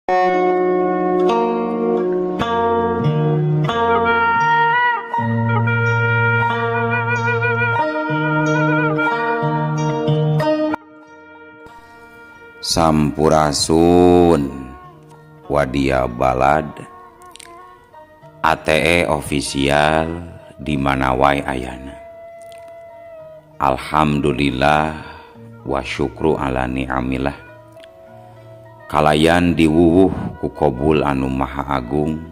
Sampurasun Wadia Balad ATE official di mana wae ayana. Alhamdulillah wa syukru ala ni'amillah. Kalayan diwuwuh ku kobul anu maha agung,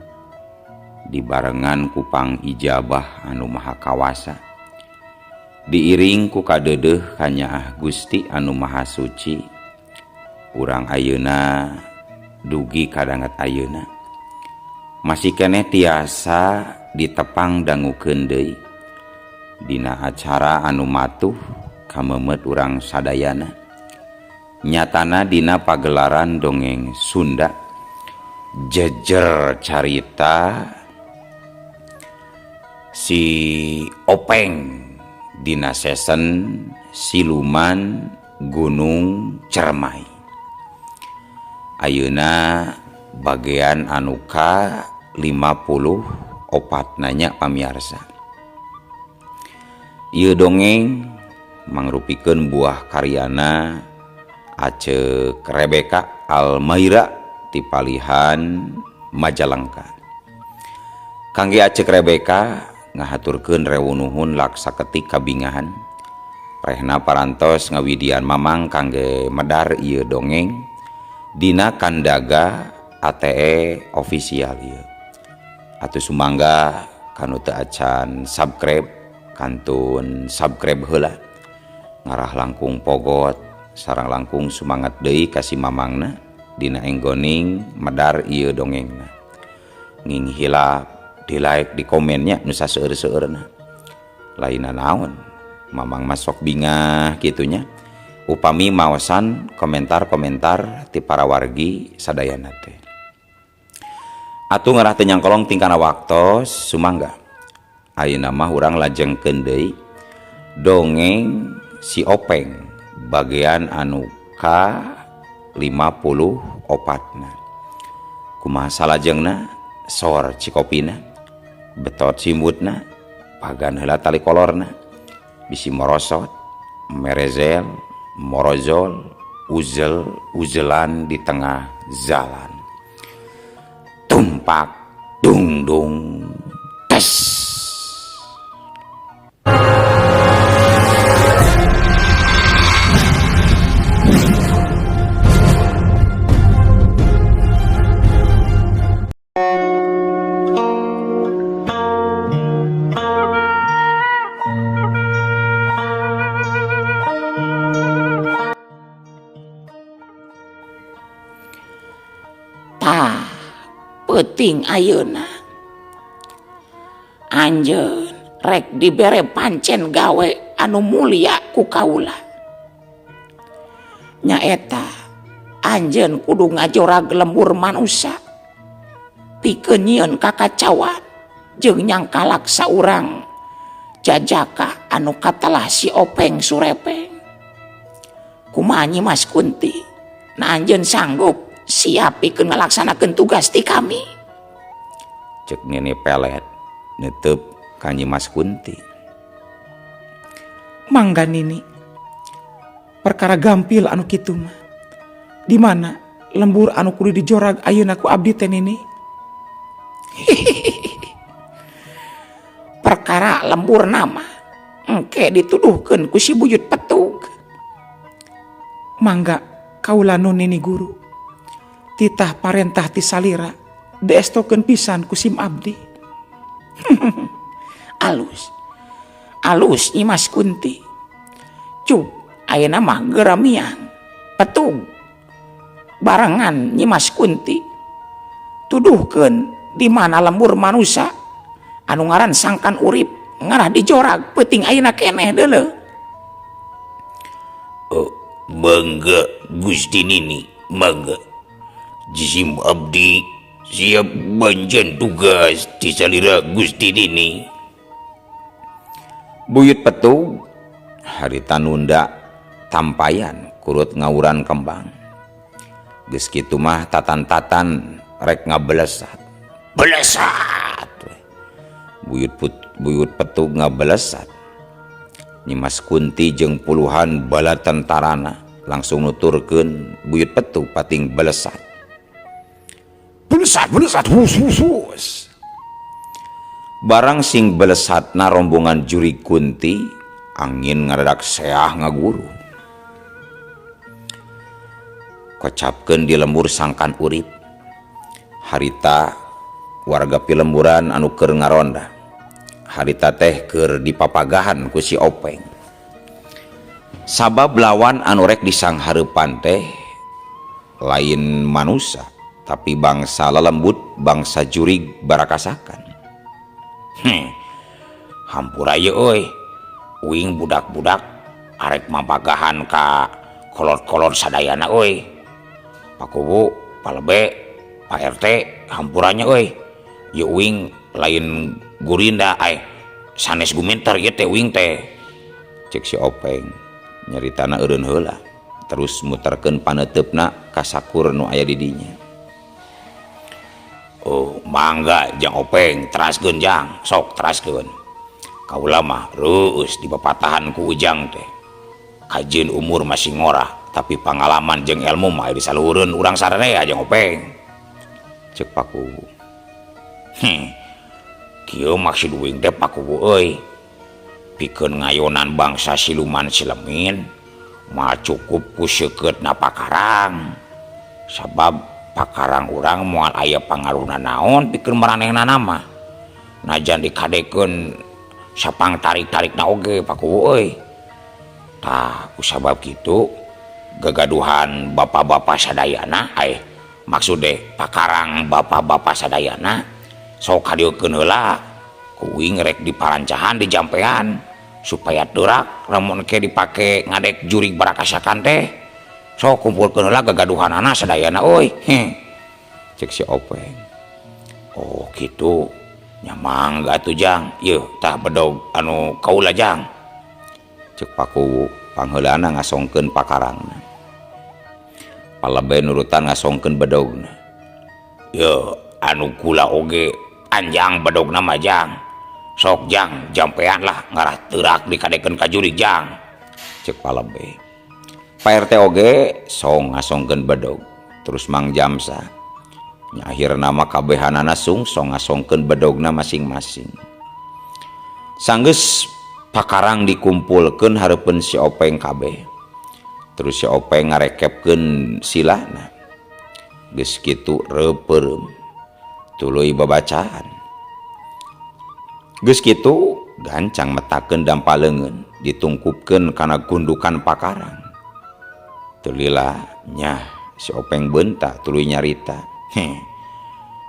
dibarengan ku pangijabah anu maha kawasa, diiring ku kadeudeuh kanyaah Gusti anu maha suci. Urang ayeuna dugi kadanget ayeuna masih keneh tiasa ditepang dangukeun deui dina acara anu matuh kamemet urang sadayana, nyatana dina pagelaran dongeng Sunda jejer carita si Openg dina season Siluman Gunung Cermai. Ayeuna bagian anu ka 54 nanya pamiarsa. Ieu dongeng mangrupikeun buah karyana Acek Rebecca Almaira ti palihan Majalengka. Kangge Acek Rebecca ngahaturkeun rewunuhun laksa ketik kabingahan. Rehna parantos ngawidian mamang kangge medar ieu dongeng dina kandaga ATE official ieu. Atuh sumangga kanu teu acan subscribe kantun subscribe heula. Ngarah langkung pogot sareng langkung sumangat deui ka si mamangna dina enggoning medar ieu dongengna. Nging hilap di like di komennya nu saseueur-seueurna. Lainna naon mamang mah sok bingah kitunya. Upami maosan komentar-komentar ti para wargi sadayana teh. Atuh ngarah teu nyangkolong tingkana waktos sumangga. Ayeuna mah urang lajengkeun deui dongeng si Openg bagian anu ka 54 na. Kumaha salajengna sor cikopina, betot simbutna, pagan heula tali kolorna, bisi morosot, merezel, morozol, uzel uzelan di tengah jalan. Tumpak dung dung tes. Tah, peuting ayeuna. Anjeun rek dibere pancen gawe anu mulia ku kaula. Nyaeta anjeun kudu ngajorag lembur manusa. Pikeun nyieun kakacauan jeung nyangkalak saurang jajaka anu katelah si Openg Surepeng. Kumaha Nyi Mas Kunti? Na anjeun sanggup siap pikeun ngalaksanakeun tugas ti kami. Cek Nini Pelet netep ka Nyi Mas Kunti. Mangga Nini, perkara gampil anu kitu mah. Di mana lembur anu kudu dijorag ayeuna ku abdi teh Nini? Perkara lembur nama engke dituduhkeun ku si Buyut Petug. Mangga kaula nun Nini guru. Titah parentah ti salira diestokeun pisan ku sim abdi. Alus. Alus Nyi Mas Kunti. Cuk, ayeuna mah geura miang. Petug. Barengan Nyi Mas Kunti. Tuduhkeun di mana lembur manusa anu ngaran sangkan urip ngarah dijorag peuting ayeuna keneh deuleu. Oh, mangga Gusti Nini, mangga. Jisim abdi siap banjan tugas di salira Gusti Nini. Buyut Petug harita nunda tampayan kurut ngawuran kembang. Geus kitu mah tatan-tatan rek ngabelesat. Belesat we. Buyut Petug ngabelesat. Nyimas Kunti jeung puluhan bala tentarana langsung nuturkeun Buyut Petug pating belesat. Belesat, belesat, hus, hus, hus. Barang sing belesatna rombongan jurig Kunti, angin ngadadak seah ngaguru. Kocapkeun di lembur sangkan urip. Harita warga pilemburan anu keur ngaronda. Harita teh keur dipapagahan ku si Openg. Sabab lawan anu rek disanghareupan teh lain manusa, tapi bangsa lelembut, bangsa jurig barakasakan. Hampura ye euy. Uing budak-budak arek mapagahan ka kolot-kolot sadayana euy. Pak Kuwu, Pak Lebe, Pak RT, hampuranya euy. Ye uing lain gurinda ai sanes guminter ieu teh uing teh. Cek si Openg nyaritana eureun heula, terus muterkeun paneuteup-na ka sakur nu aya di dinya. Oh, mangga Jang Openg, teraskeun Jang, sok teraskeun. Kaula mah reueus dipapatahan ku Ujang teh. Kajeun umur masih ngora, tapi pangalaman jeung ilmu mah aya disaluhureun urang sararea Jang Openg. Cek Pak Kuwu. Kieu maksud uing teh Pak Kuwu euy. Pikeun ngayonan bangsa siluman silemin mah cukup ku seukeutna pakarang. Sabab pakarang urang moal aya pangaruhna naon pikeun maranehna mah. Najan dikadekeun sapang tarik-tarikna oge Pak Kuwu euy. Tah ku sabab kitu gagaduhan bapak-bapak sadayana maksud deh pakarang bapak-bapak sadayana sok kadieukeun heula ku uing rek diparancahan dijampean supaya teurak lamun ke dipake ngadek jurig barakasakan teh. Sok kumpulkeun heula gagaduhanana sadayana euy. Heh. Cek si Openg. Oh kitu. Nya mangga atuh Jang. Yeuh tah bedog anu kaula Jang. Cek Pak Kuwu pangheulana ngasongkeun pakarangna. Palebe nurutan ngasongkeun bedogna. Yeuh anu kula oge anjang bedogna mah Jang. Sok Jang jampean lah ngarah teurak dikadekeun ka jurig Jang. Cek Palebe. Pak RT oge song ngasongkeun bedog terus Mang Jamsa. Nya akhirna mah kabehanana sungsong ngasongkeun bedogna masing-masing. Sanggeus pakarang dikumpulkeun hareupeun si Openg kabeh. Terus si Openg ngarekepkeun silahna. Geus kitu reupeureum. Tuluy babacaan. Geus kitu gancang metakeun dampa leungeun ditungkupkeun kana gundukan pakarang. Tulila nyah si Openg beunta tuluy nyarita. Heh.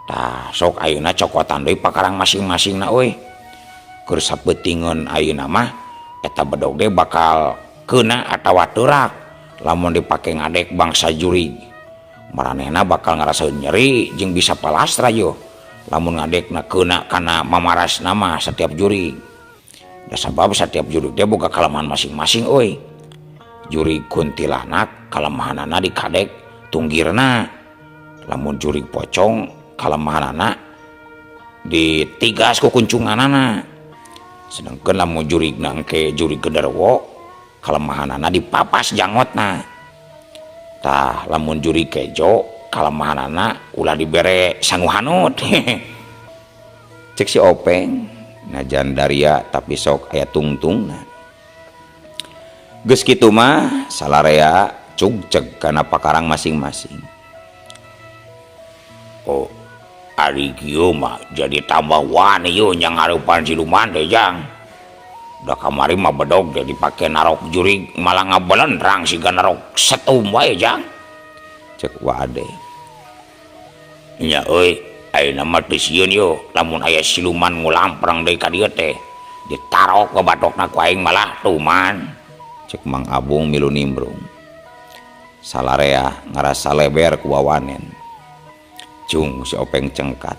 Tah sok ayeuna cokotan deui pakarang masing-masingna euy. Keur sapeutingeun ayeuna mah eta bedog ge bakal keuna atawa teurak lamun dipake ngadek bangsa jurig. Maranehna bakal ngarasaeun nyeri jeung bisa palastra yo. Lamun ngadekna keuna kana mamarasna mah setiap jurig. Da sabab setiap jurig teh boga kalemahan masing-masing euy. Jurig kuntilanak kalemahanana dikadek tunggirna. Lamun jurig pocong kalemahanana ditigas ku kuncunganana. Sedangkan lamun jurig nangke jurig genderuwo kalemahanana dipapas jangotna. Tah lamun jurig kejo kalemahanana ulah dibere sangu hanut. Cek si Openg najan daria tapi sok aya tungtungna. Geus kitu mah salarea cugceg kana pakarang masing-masing. Oh, ari kieu mah jadi tambah wani yeuh nya ngarupan siluman teh Jang. Da kamari mah bedog teh dipake narok jurig malah ngabelendrang siga narok setum wae Jang. Cek Wa Ade. Nya euy, ayeuna mah teu sieun yeuh lamun aya siluman ngulamprang deui ka dieu teh. Ditarok babatokna ku aing malah tuman. Cek Mang Abung milu nimbrung. Salarea ngarasa leber ku wawanen. Cung si Openg cengkat,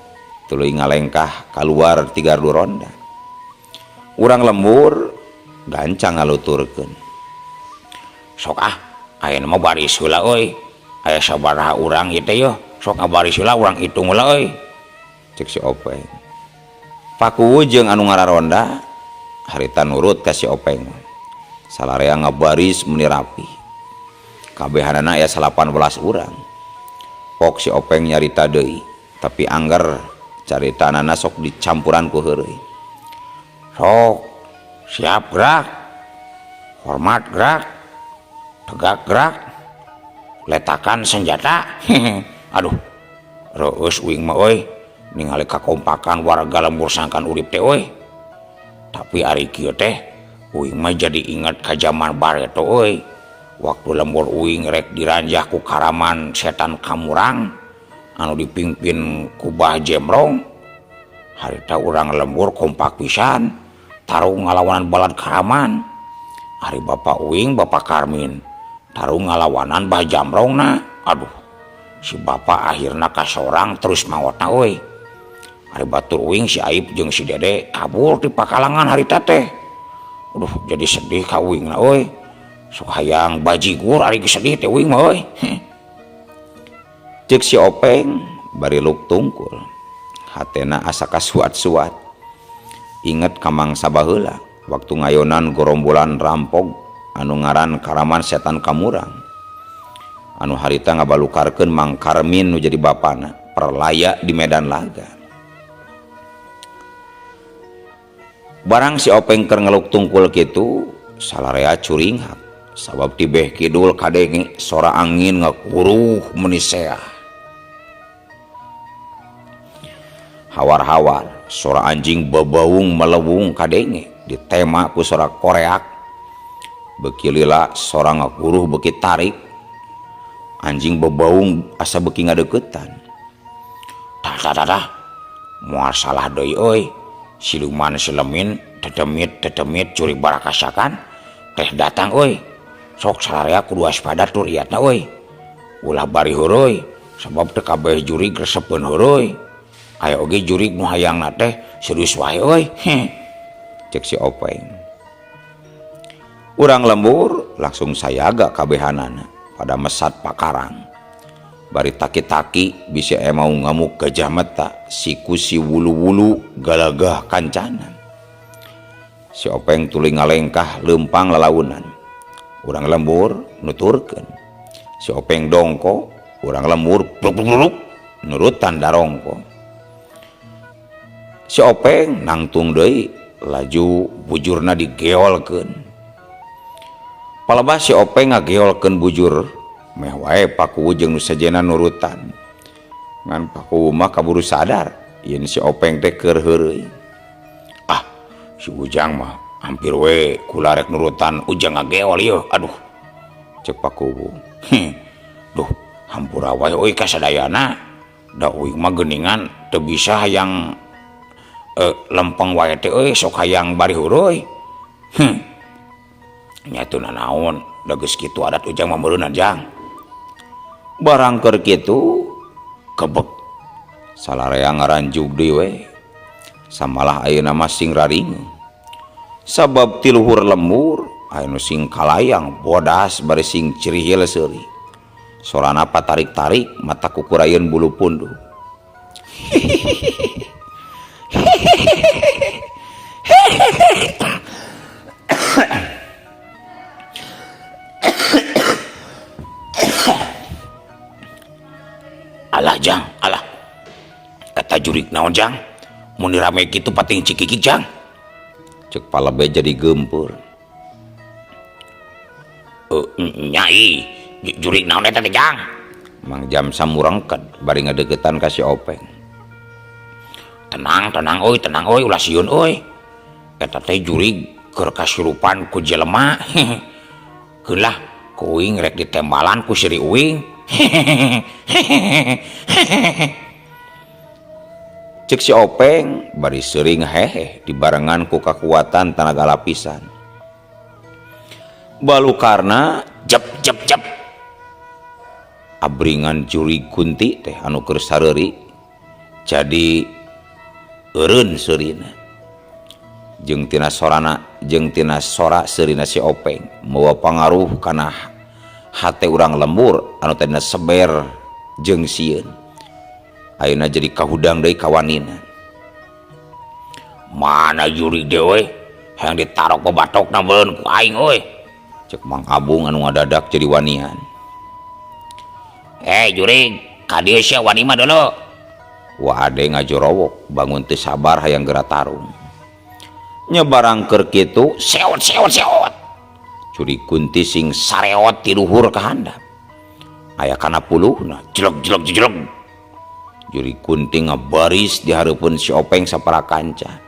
tuluy ngalengkah kaluar ti gardu ronda. Urang lembur gancang ngaluturkeun. Sok ah, ayeuna mah baris heula euy. Aya sabaraha urang ieu teh yeuh, sok ngabaris heula urang hitung heula euy. Cek si Openg. Pakuwu jeung anu ngararonda harita nurut ka si Openg. Salarea ngabaris meni rapi. Kabehanana aya 18 urang. Pok si Openg nyarita deui, tapi angger caritanana sok dicampuran ku heureuy. Sok siap gerak, hormat gerak, tegak gerak, letakan senjata. Aduh, reueus uing mah euy, ningali kakompakan warga lembur sangkan urip teh euy. Tapi ari kieu teh uing mah jadi inget ka jaman bareto euy. Waktu lembur uing rek diranjah ku karaman setan kamurang anu dipimpin ku Bah Jemrong. Harita urang lembur kompak pisan tarung ngalawanan balad karaman. Ari bapak uing bapak Karmin tarung ngalawanan Bah Jamrongna. Aduh, si bapak akhirna kasorang terus maotna euy. Ari batur uing si Aib jeung si Dede kabur di pakalangan harita teh. Aduh, jadi sedih ka uingna euy. Sok hayang bajigur ari geus sedih teh uing mah euy. Ceuk si Openg bari luk tungkul. Hatena asa kasuat-suat. Inget ka mangsa baheula waktu ngayonan gorombolan rampog anu ngaran Karaman Setan Kamurang. Anu harita ngabalukarkeun Mang Karmin nu jadi bapana perlaya di medan laga. Barang si Openg keur ngeluk tungkul kitu, salarea curinghak sabab tibeh kidul kadenge sora angin ngakuruh meuni seah. Hawar-hawar sora anjing babaung melewung kadenge ditema ku sora koreak. Beuki lila sora ngakuruh beuki tarik. Anjing babaung asa beuki ngadeuketan. Tah tah tah tah. Moal salah deui euy. Siluman silemin dedemit dedemit curi barakasakan teh datang euy. Sok sararea kudu waspada tur iatna euy. Ulah bari heureuy sabab teu kabeh jurig resepeun heureuy. Aya oge jurig nu hayangna teh serius wae euy. Cek si Openg. Urang lembur langsung sayaga kabehanana pada mesat pakarang. Bari taki-taki bisi aya mau ngamuk gajah meta siku si wulu-wulu galagah kancana. Si Openg tuluy ngalengkah leumpang lalaunan. Urang lembur nuturkeun. Si Openg dongko, urang lembur bluk-bluk nurutan darongko. Si Openg nangtung deui laju bujurna digeolkeun. Palebah si Openg ngageolkeun bujur meh wae Pakuwu jeung nu sejenna nurutan. Ngan Pakuwu mah kaburu sadar yen si Openg teh keur heureuy. Ah, si Ujang mah hampir we kula rek nurutan Ujang ngageol ieu. Aduh, cek Pakuwu. Duh, hampura wae euy ka sadayana. Da uing mah geuningan teu bisa hayang lempeng wae teh euy, sok hayang bari heureuy. Nya teu nanaon, da geus kitu adat Ujang mah meureunna Jang. Barang keur kitu kebek salarea ngaranjug deui we. Samalah ayeuna mah sing raringeung. Sabab ti luhur lembur aya nu sing kalayang bodas bari sing cirihil seuri. Sorana patarik-tarik mata kukurayeun bulu punduk. Alah Jang, alah. Eta jurik naon Jang? Mun rame kitu pating cikikik Jang. Cek palebe jadi gempur. Nyai, jurik naon eta teh Jang? Mang Jam samurengket bari ngadeukeutan ka si Openg. Tenang, tenang euy, tenang euy, ulah sieun euy. Eta teh jurig keur kasurupan ku jelema. Keun lah, ku uing rek ditembalan ku siri uing. Cek si Openg bari seuring hehe dibarengan ku kakuatan tanaga lapisan. Balukarna jep jep jep abringan jurig kunti teh anu keur sareuri jadi eureun seurina. Jeung tina sorana jeung tina sora seurina si Openg mawa pangaruh kana Hate urang lembur anu tadina seber jeung sieun ayeuna jadi kahudang deui kawanina. Mana jurig deui euy hayang ditarok babatokna beuleun ku aing euy. Cek Mang Abung anu ngadadak jadi wanian. Jurig ka dieu sia wani mah deuleu. Wa Ade ngajorowok bangun teu sabar hayang geura tarung. Nyebarang keur kitu seot seot seot. Jurig Kunti sing sareot ti luhur ka handap. Aya kana puluhna jelek jelek jelek. Jurig Kunti ngabaris di hareupeun si Openg sapara kanca.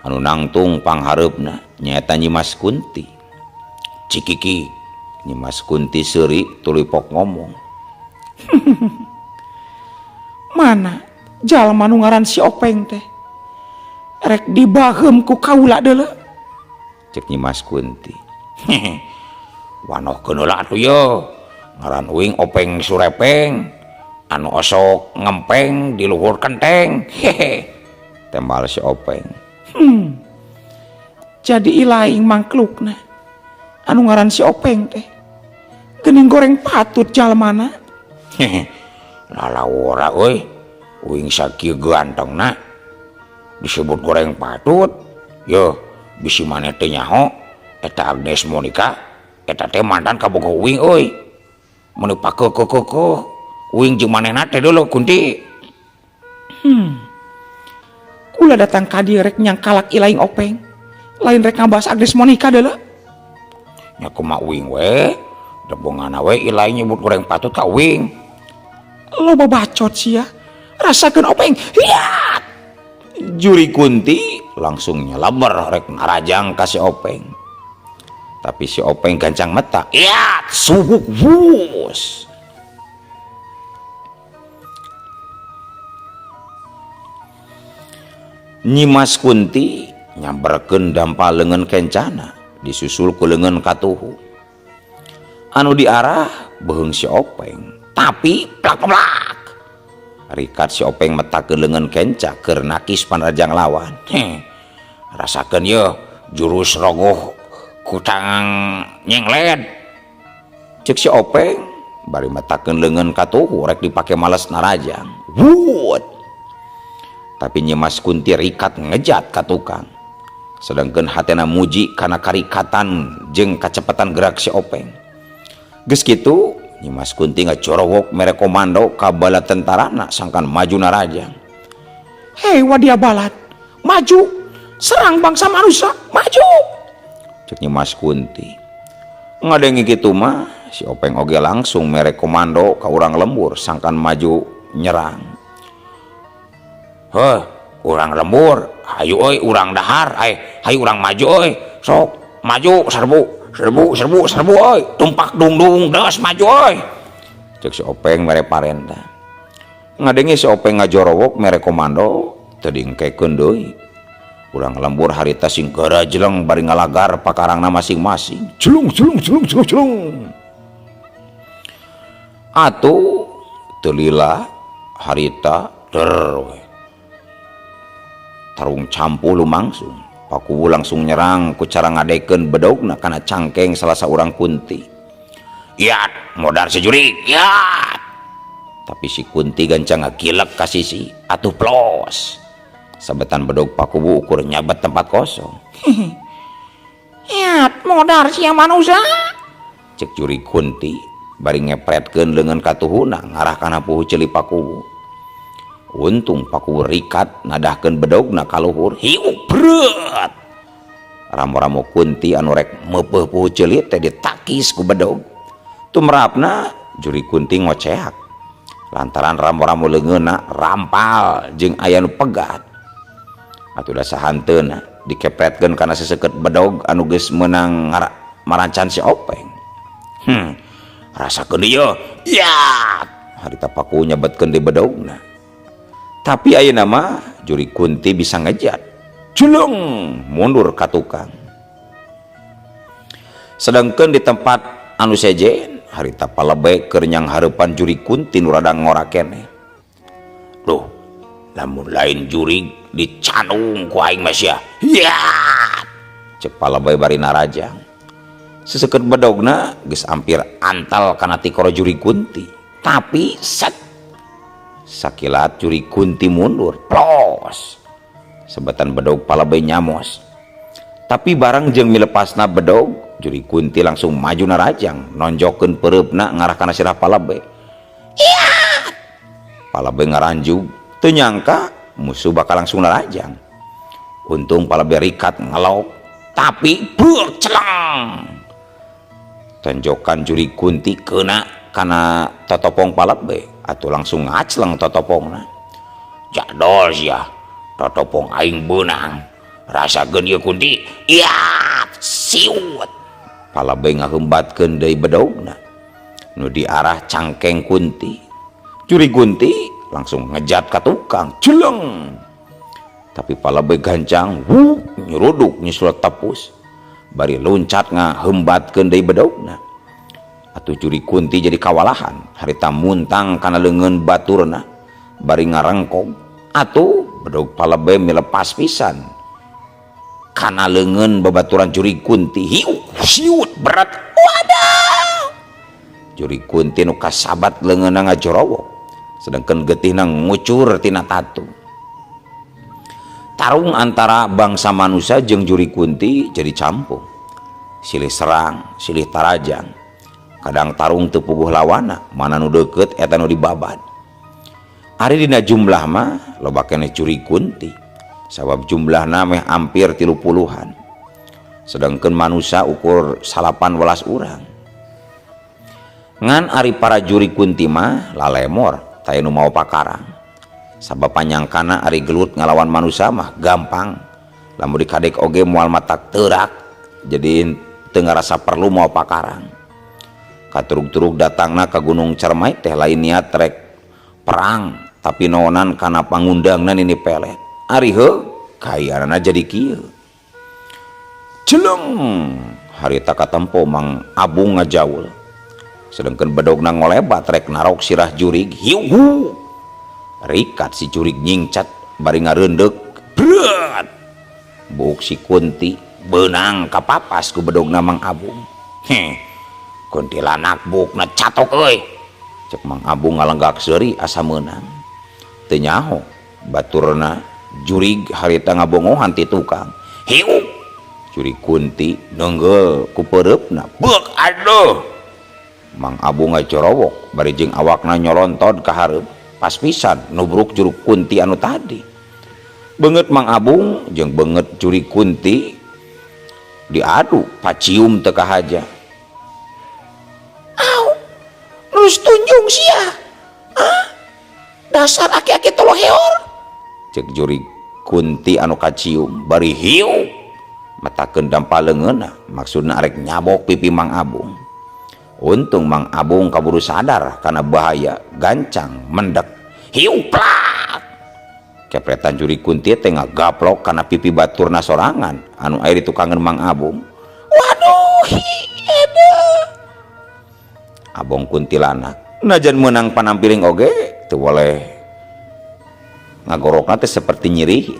Anu nangtung panghareupna nyaeta Nyimas Kunti. Cikiki Nyimas Kunti seuri tuluy pok ngomong. Mana jalma nu ngaran si Openg teh rek dibaheum ku kaula deuleu. Cek Nyimas Kunti. Wanohkeun heula atuh ye. Ngaran uing Openg Surepeng anu osok ngempeng di luhur kenteng. Hehe. Tembal si Openg. Jadi ilaing mangklukna anu ngaran si Openg teh geuning goreng patut jalmana. Hehe. Lalawora euy, uing sakieu gantengna disebut goreng patut. Yeuh, bisi maneh teh nyaho eta Agnes Monica eta teh mantan kabogoh uing euy. Mun dipakeukeukeuh uing jeung manehna teh deuleu Kunti. Kula datang ka dieu rek nyangkalak ilaing Openg, lain rek ngabahas Agnes Monica deuleu. Nya kumaha uing we, debongana we ilaing nyebut goreng patut ka uing. Loba bacot sia, rasakeun Openg. Hiat! Juri Kunti langsung nyeleber rek narajang ka si Openg. Tapi si Openg gancang meta. Hiat! Suhuk wus. Nyimas Kunti nyamberkeun dampal leungeun kencana disusul ku leungeun katuhu. Anu diarah beuheung si Openg. Tapi plak-plak. Rikat si Openg metakeun leungeun kenca keur nakis panrajang lawan. Heh. Rasakeun yeuh jurus rogoh ku tangan nyenglet. Cek si Openg bari metakeun leungeun katuhu rek dipake males narajang. Wut. Tapi Nyimas Kunti rikat ngejat ka tukang. Sedangkeun hatena muji kana karikatan jeung kacepatan gerak si Openg. Geus kitu Nyimas Kunti ngajorowok mere komando ka bala tentarana sangkan maju narajang. Hei wadia balad, maju, serang bangsa manusia, maju. Cek Nyimas Kunti. Ngadenge kitu mah si Openg oge langsung mere komando ka urang lembur sangkan maju nyerang. Heh, urang lembur, hayu euy urang dahar, hayu urang maju euy, sok maju serbu. Serbu, serbu, serbu, oi. Tumpak dungdung, des, maju, oi. Cek si Openg mere parenda. Ngadenge si Openg ngajorowok mere komando, teu diengkekeun deui. Urang lembur harita sing garajleng bari ngalagar pakarangna masing-masing. Jelung, jelung, jelung, jelung, jelung. Atuh teu lila harita der we. Tarung campuh lumangsung. Pakuwu langsung nyerang ku cara ngadekeun bedogna kana cangkeng salah saurang Kunti. Iat, modar si jurig, iat. Tapi si Kunti gancang ngagilek ka sisi, atuh plos. Sabetan bedog Pakuwu ukur nyabet tempat kosong. Iat, modar sia manusia. Cek jurig Kunti bari ngepretkeun leungeun katuhuna ngarah kana puhu ceuli Pakuwu. Untung Pakuwu rikat nadahkeun bedogna ka luhur. Hiu breuat. Ramo-ramo Kunti anu rek meupeuh puhu ceuli teh ditakis ku bedog. Tumrapna juri Kunti ngoceak. Lantaran ramo-ramo leungeunna rampal jeung aya nu pegat. Atuh da sahanteuna dikepretkeun kana seseukeut bedog anu geus meunang marancan si Openg. Rasakeun ieu. Ya, harita Pakuwu nyebetkeun di bedogna. Tapi ayeuna mah juri Kunti bisa ngejat. Jeleng mundur ka tukang. Sedangkeun di tempat anu sejen harita palebe keur nyang hareupan juri Kunti nu rada ngora keneh. Duh, lamun lain jurig dicandung ku aing mah sia. Hiat. Cek palebe bari narajang. Seseukeut bedogna geus ampir antal kana tikoro jurig Kunti, tapi set sakilat jurig Kunti mundur plos sebetan bedog Palebe nyamos. Tapi barang jeung milepasna bedog, jurig Kunti langsung maju narajang, nonjokeun peureupna ngarah kana sirah Palebe. Iya, Palebe ngaranjug, teu nyangka musuh bakal langsung narajang. Untung Palebe rikat ngelok, tapi beuh celeng, tonjokan jurig Kunti kena kana totopong Palebe, atuh langsung ngacleng totopongna. Jadol sia, totopong aing beunang, rasakeun ieu, Kunti. Iya, siut. Palebe ngahembatkeun deui bedogna nu diarah cangkeng Kunti. Jurig Kunti langsung ngejat ka tukang, jeleng, tapi Palebe gancang, wuh, nyuruduk nyusul tepus bari loncat ngahembatkeun deui bedogna. Atuh jurig Kunti jadi kawalahan, harita muntang kana leungeun baturna bari ngarengkog. Atuh bedog Palebe milepas pisan kana leungeun babaturan jurig Kunti. Hiu, siut, berat. Wadah, jurig Kunti nu kasabat leungeunna ngajorowok, sedangkan getihna ngucur tina tatu. Tarung antara bangsa manusia jeung jurig Kunti jadi campur, silih serang silih tarajang. Kadang tarung teu puguh lawana, mana nu deukeut eta nu dibabad. Ari dina jumlah mah loba keneh jurig Kunti, sabab jumlahna meh hampir 30-an, sedangkan manusia ukur 18 urang. Ngan ari para jurig Kunti mah lalemor, taya nu mau pakarang, sabab panyangkana ari gelut ngalawan manusia mah gampang, lamun dikadek oge moal matak teurak, jadi teu ngarasa perlu mau pakarang. Katurug-turug datangna ka Gunung Cermai teh lain niat rek perang, tapi nonan kana pangundangna Nini Pelet. Ari heuh kayanana jadi kieu. Jeleng, harita katempo Mang Abung ngajaul, sedangkan bedogna ngolebat rek narok sirah jurig. Hiu, rikat si jurig nyingcat bari ngareundek. Berat, buuk si Kunti beunang kapapas ku bedogna Mang Abung. Heh, kuntilanak, buukna catok euy, cek Mang Abung ngalenggak seuri asa meunang. Teu nyaho baturna jurig harita ngabongohan ti tukang. Hiu, jurig Kunti neunggel ku peureupna. Beuk, aduh, Mang Abung ngacorowok bari jeung awakna nyolontod ka hareup, pas pisan nubruk jurig Kunti anu tadi. Beungeut Mang Abung jeung beungeut jurig Kunti diadu pacium teu kahaja. Au, terus tunjung sia. Ah, dasar aki-aki toloheor. Cek jurig Kunti anu kacium bari hiu matakeun dampa leungeunna, maksudna arek nyabok pipi Mang Abung. Untung Mang Abung kaburu sadar karena bahaya, gancang mendek. Hiu, plak, kepretan jurig Kunti teh ngagaplok kana pipi baturna sorangan anu aya di tukangan Mang Abung. Waduh, hi, aduh. Abong kuntilanak najan menang panampiling oge teu boleh ngagorokna teh seperti nyeri.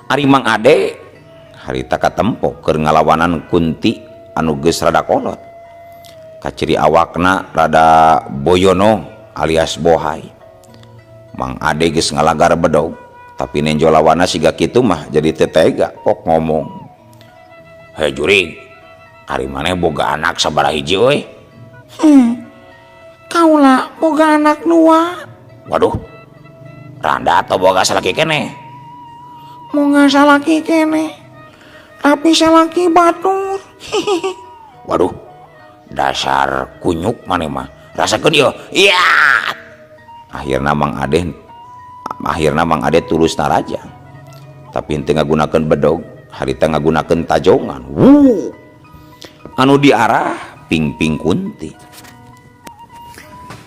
Ari Mang Ade harita katempo keur ngalawanan Kunti anu geus rada kolot, kaciri awakna rada boyono alias bohai. Mang Ade geus ngalagar bedog, tapi nenjo lawana siga kitu mah jadi teu tega pok ngomong. Hei jurig, ari maneh boga anak sabaraha hiji euy? Kaula boga anak dua. Waduh, randa atau boga salaki keneh? Boga salaki keneh, tapi salaki batur. Waduh, dasar kunyuk maneh mah, rasakeun ieu. Iya, akhirna Mang Ade tulus narajang, tapi henteu ngagunakeun bedog, harita ngagunakeun tajongan. Wuh, anu diarah pingping Kunti,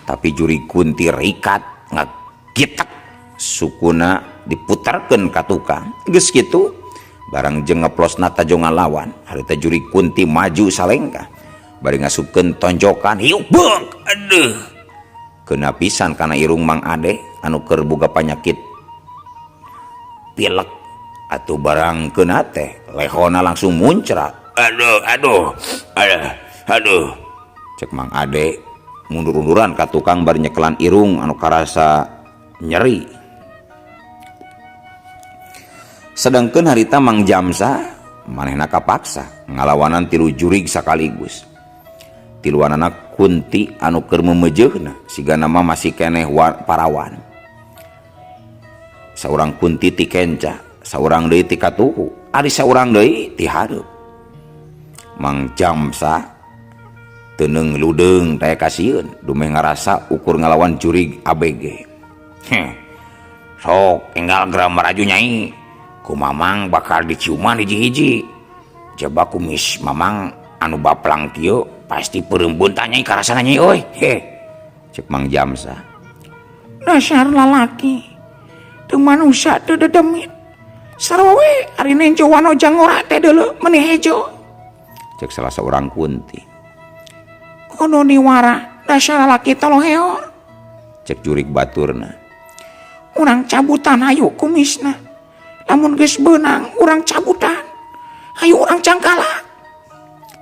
tapi jurig Kunti rikat ngagitek sukuna diputarkeun ka tukang. Geus kitu, barang jeung ngeplosna tajongan lawan, harita jurig Kunti maju salengkah bari ngasupkeun tonjokan. Hiu, beuk, aduh, kena pisan kana irung Mang Ade anu keur boga panyakit pilek. Atuh barang kena teh lehona langsung muncrat. Aduh, aduh, aduh, aduh. Cek Mang Ade mundur-unduran ka tukang bari nyekelan irung anu karasa nyeri. Sedangkeun harita Mang Jamsa manehna kapaksa ngalawanan tilu jurig sakaligus. Tiluanana kunti anu keur memejeuna sigana mah masih keneh parawan. Saurang kunti ti kenca, saurang deui ti katuhu, ari saurang deui ti hareup. Mang Jamsa teu ludeung teh kasieun dumeh ngarasa ukur ngalawan jurig ABG. Heh. Sok enggal geura maraju nyai. Ku Mamang bakal diciuman hiji-hiji. Jaba kumis Mamang anu baplang kieu pasti peureum tah nyai karasana nyai euy. Heh. Cek Mang Jamsa. Dasar lalaki. Teu manusia teu dedemit. Sarua we ari nenjo wanoja ngora teh deuleu meuni hejo. Cek salah seorang kunti. Kono niwara dasar lalaki toloheor. Cek jurig baturna. Urang cabutan hayu kumisna. Lamun geus beunang urang cabutan. Hayu urang cangkalak.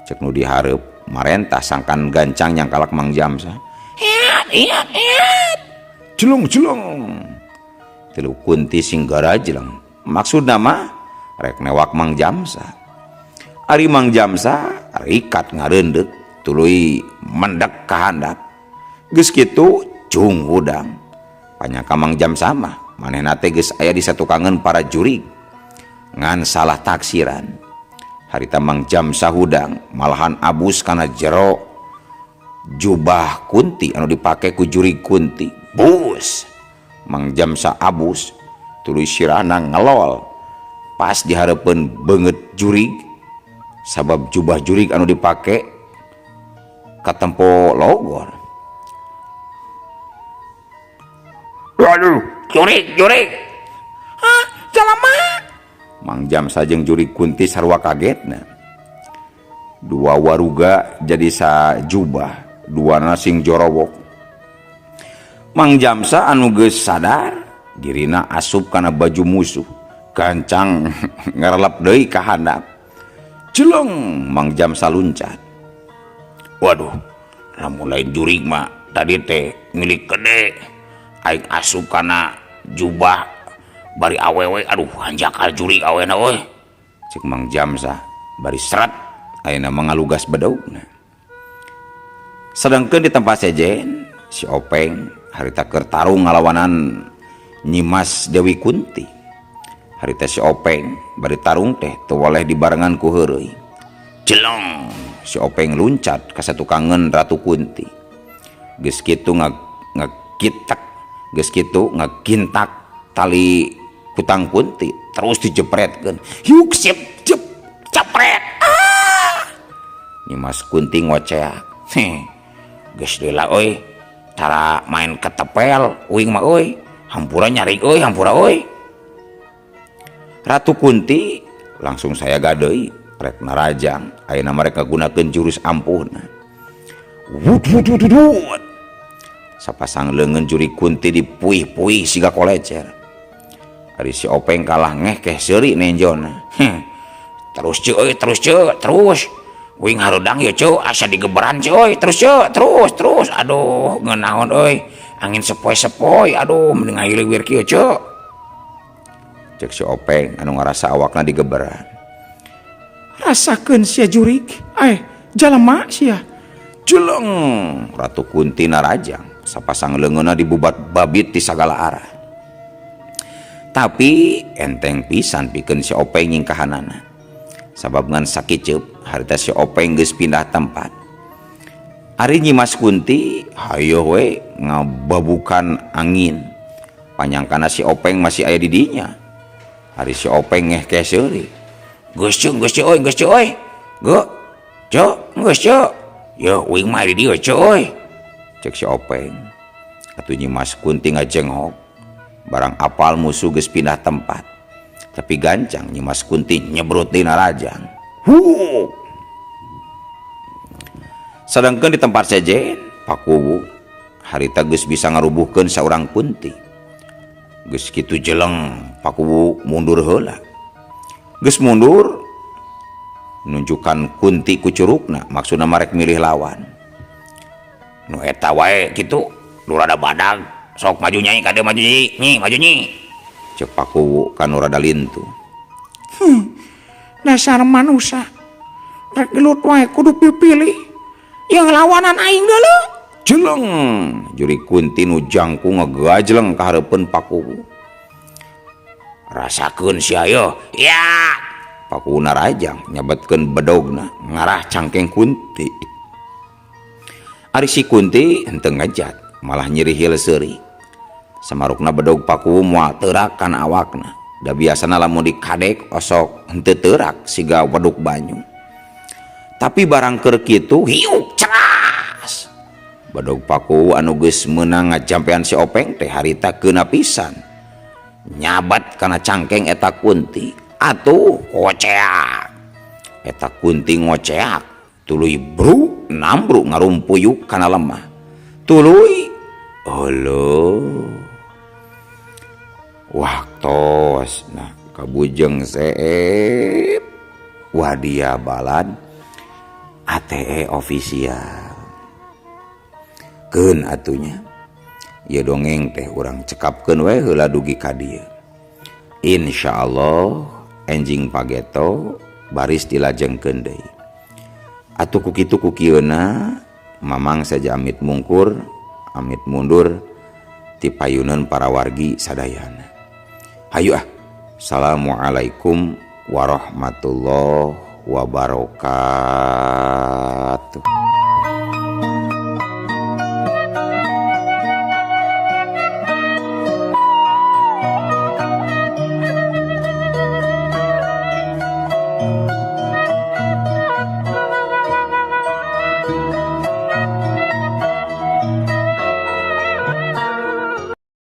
Cek nu dihareup marentah sangkan gancang nyangkalak Mang Jamsa. Iat iat iat. Jelung jelung. Tilu kunti sing garajleng. Maksudna mah rek newak Mang Jamsa. Ari Mang Jamsa rikat ngareundeuk tuluy mendek ka handap. Geus kitu cung hudang. Panyangka Mang Jamsa mah manehna teh geus aya di satukangeun para jurig. Ngan salah taksiran. Harita Mang Jamsa hudang malahan abus kana jero jubah kunti anu dipake ku jurig kunti. Bus. Mang Jamsa abus tuluy sirahna ngelol pas dihareupeun beungeut jurig sabab jubah jurig anu dipake katempo logor. Aduh, jurig jurig. Hah, jalma. Mang Jamsa jeung jurig kunti sarua kagetna. Dua waruga jadi sajubah, duana sing jorowok. Mang Jamsa anu geus sadar dirina asup kana baju musuh, gancang ngarelep deui ka handap. Jeleng Mang Jamsa luncat. Waduh, lamun lain jurig mah tadi teh milik gede. Aing asup kana jubah bari awewe, aduh hanjakal jurig awena euy. Cek Mang Jamsa bari seret ayeuna mah ngalugas bedaugna. Sedangkeun di tempat sejen si Openg harita keur tarung ngalawanan Nyimas Dewi Kunti. Harita si Openg bari tarung teh teu woleh dibarengan ku heureuy. Jeleng si Openg luncat ka satukangeun Ratu Kunti. Geus kitu ngakitek, geus kitu ngagintak tali kutang Kunti terus dijepretkeun. Yuk sip jep cepret. Ah! Nyimas Kunti ngoceak. Heh. Geus deui lah euy. Tara main ketepel uing mah euy. Hampura nyari euy, hampura euy. Ratu Kunti langsung saya gadeui rek narajang ayeuna mereka gunakeun jurus ampuhna. Wut wut wut wut. Sapasang leungeun juri Kunti dipuih-puih siga kolecer. Ari si Openg kalah ngehkeh seuri nenjona. Heh. Terus ceu euy, terus ceu, terus. Uing hareudang ye ceu, asa digeberan ceu euy, terus ceu, terus terus. Aduh, ngeunaon euy. Angin sepoi-sepoi, aduh mending ngahiliwir kieu ceu. Cek si Openg anu ngarasa awakna digeberan. Rasakeun sia jurig, jalema sia. Jeleng Ratu Kunti narajang, sapasang leungeunna dibubat babit di sagala arah. Tapi enteng pisan pikeun si Openg nyingkahanana. Sabab ngan sakiceup harita si Openg geus pindah tempat. Ari Nyimas Kunti hayoh we ngababukan angin. Panyangkana si Openg masih aya di dinya. Ari si Openg ngehkeh seuri. Geus ceu, geus ceu euy, geus ceu euy. Geu, ceu, geus ceu. Yeuh uing mah di dieu ceu euy. Cek si Openg. Atuh Nyimas Kunti ngajenghok. Barang apal musuh geus pindah tempat. Tapi gancang Nyimas Kunti nyebrut dina rajang. Huuk. Sedangkan di tempat sejen Pakuwu harita geus bisa ngarubuhkeun saurang kunti. Geus kitu jeleng Pakuwu mundur heula. Geus mundur Nunjukan Kunti ku curugna maksudna marek milih lawan. Nu eta wae kitu nu rada badag sok maju nyai ka dieu maju nyi nyi maju nyi. Ceuk Pakuwu ka nu rada lintu. Dasar manusa rek gelut wae kudu pipilih jeung lawanan aing deuleu. Jeleng juri Kunti nu jangkung ngagajleng ka hareupeun Pakuwu. Rasakeun sia yeuh. Ya! Pakuwu narajang nyabetkeun bedogna ngarah cangkeng Kunti. Ari si Kunti henteu ngejat malah nyirihil seuri. Samarukna bedog Pakuwu moal teurak kana awakna. Da biasana lamun dikadek osok henteu teurak siga weduk banyu. Tapi barang keur kitu hiuk ceras. Bedog Pakuwu anu geus meunang ngajampean si Openg teh harita keuna pisan. Nyabat kana cangkeng eta Kunti. Atuh koceak. Eta Kunti ngoceak tuluy bru nambru ngarumpuyuk kana lemah. Tuluy euleuh. Waktosna kabujeng seep wadia balad ATE official. Keun atunya ieu dongeng teh urang cekapkeun we heula dugi ka dieu. Insyaallah enjing pageto baris dilajengkeun deui. Atuh ku kitu ku kieuna Mamang saja amit mungkur amit mundur ti payuneun para wargi sadayana. Hayu ah. Assalamualaikum warahmatullahi wabarakatuh.